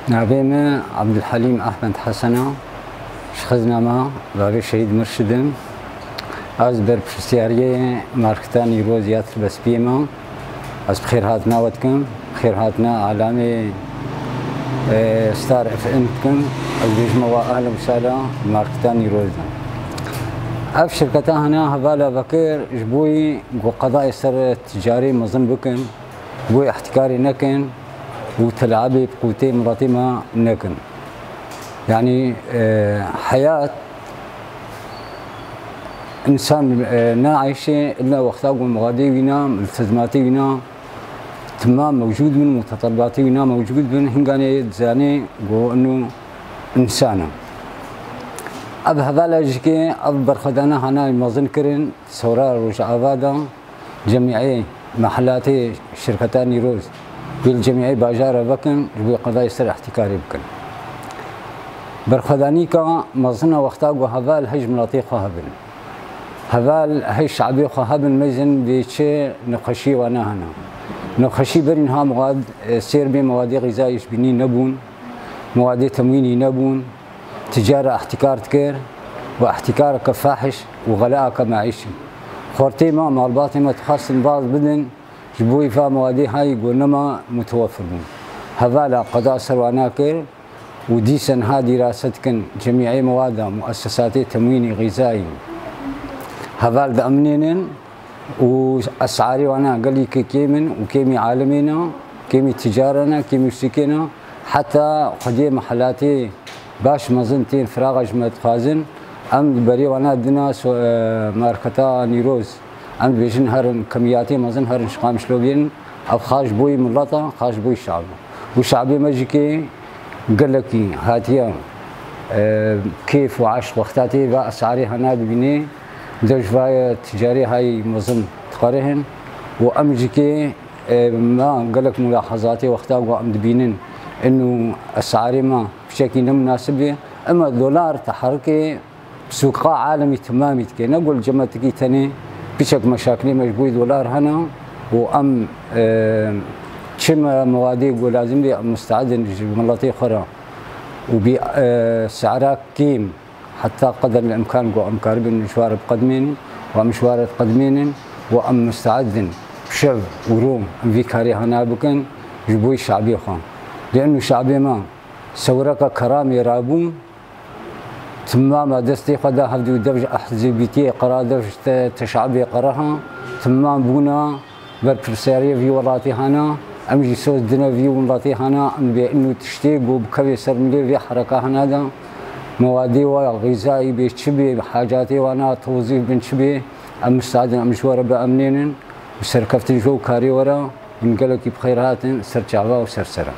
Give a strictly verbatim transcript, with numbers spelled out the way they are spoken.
Navê min Abdulhelîm Ahmed Hesen e. Ji xizna me, bavê Şehîd Mirşid im. Ez berpirsiyariyê marketa Nîroz ya Tirbespiyê me. Ez bi xêrhatina we dikim. Bi xêrhatina alamê, e, Star F M dikim. Ez bêjime we ehlen we sehlen, marketa Nîroz de. Ev şirketa hene hevala vekir ji bo ku qedayê ser ticarê mezin bikin, ji bo îhtîkarê nekin û telebê bi qûtê miletê me nekin. Yanî, e, heyat însan, e, naîşe illa wexta ku miwadê wîna, miltezmatê wîna, timam mewcûd bin, mutetabibatê wîna mewcûd bin, hinganê dizanê ku inu însan e. Ev hevala jikê, ev berxwedana hana mezin kirin, sewra Rojava de, cemîyê mehelatê şirketa Nîroz, wî li cemîyê bajara vekin, ji bo qedayê ser îhtîkarê bikin. Berxwedanîka mezin e wexta ku heval hej miletê xwe hebin. Heval hej şabê xwe hebin, mezin bê çi nexweşiyê wana hene. Nexweşî berî niha miwad, e, sêr bê miwadê xîzayî ji bînî nebûn, miwadê temwînî nebûn, ticara îhtîkar dikir û îhtîkareke fahiş û xeleaka meîşî. Xortê me, malbatê me dixwestin baz bidin, ji bo îfa miwadê hayî ku nema mutewefir bûn. Hevala qeda ser wana kir û dîsa niha dîrase dikin cemîyê mewada, muessesatê temwînî xîzayî heval diemnênin û esarê wana gelî ke kêm in û kêmî alimê ne, kêmî ticara ne, kêmî ştikê ne. Heta xwediyê mehelatê baş mezin tên firaxa ji me dixwazin. Em li berê wana dina so-, e, marketa Nîroz. Em dibêjin herin kemiyatê mezin herin ji Qamişlo bînin. Ev xaş boyî mileta, xaş boyî şabi. Û şabê me jî kê gelekî hatiye, e, kêf û eşq wexta tê ve esarê hena dibînê. De ji vayê ticarê hayî mezin diqerihin. Û em jî kê, e, me gelek mulahazatê wexta ku em dibînin, inu esarê me piçekî ne munasib e. Ema dolar teherikê sûqa alemî temamî dike. Ne ku li cemetikî tenê piçek meşakilê me ji bo dolar hene û em, e, çi me miwadê ku lazim bê em musteid in ji miletê xwe re û bi, e, se'ra kêm heta qeder li imkan ku em karibin ji we re biqedmênin û em ji we re diqedmênin û em musteid in bi şev û rû em vî karê hana bikin ji bo şabê xwe. Lê inu şabê me sewreka keramê rabûn, timama destê xwe da hevdû dev ji ehzibîtiyê qera, dev ji te-, teşabê qereha, timam bûna berpirsiyariyê vî welatî hana, em jî soz dine vî welatî hana, em bê inu tiştê ku bikevê ser milê vê hereka hana da, mewadê wa xîzayî bê çi bê, hacatê wana tewzîf bin çi bê, em misadin em ji we re biemnênin û serkeftin ji we û karê we re, hûn gelekî bi xêr hatin, ser çava û ser sera.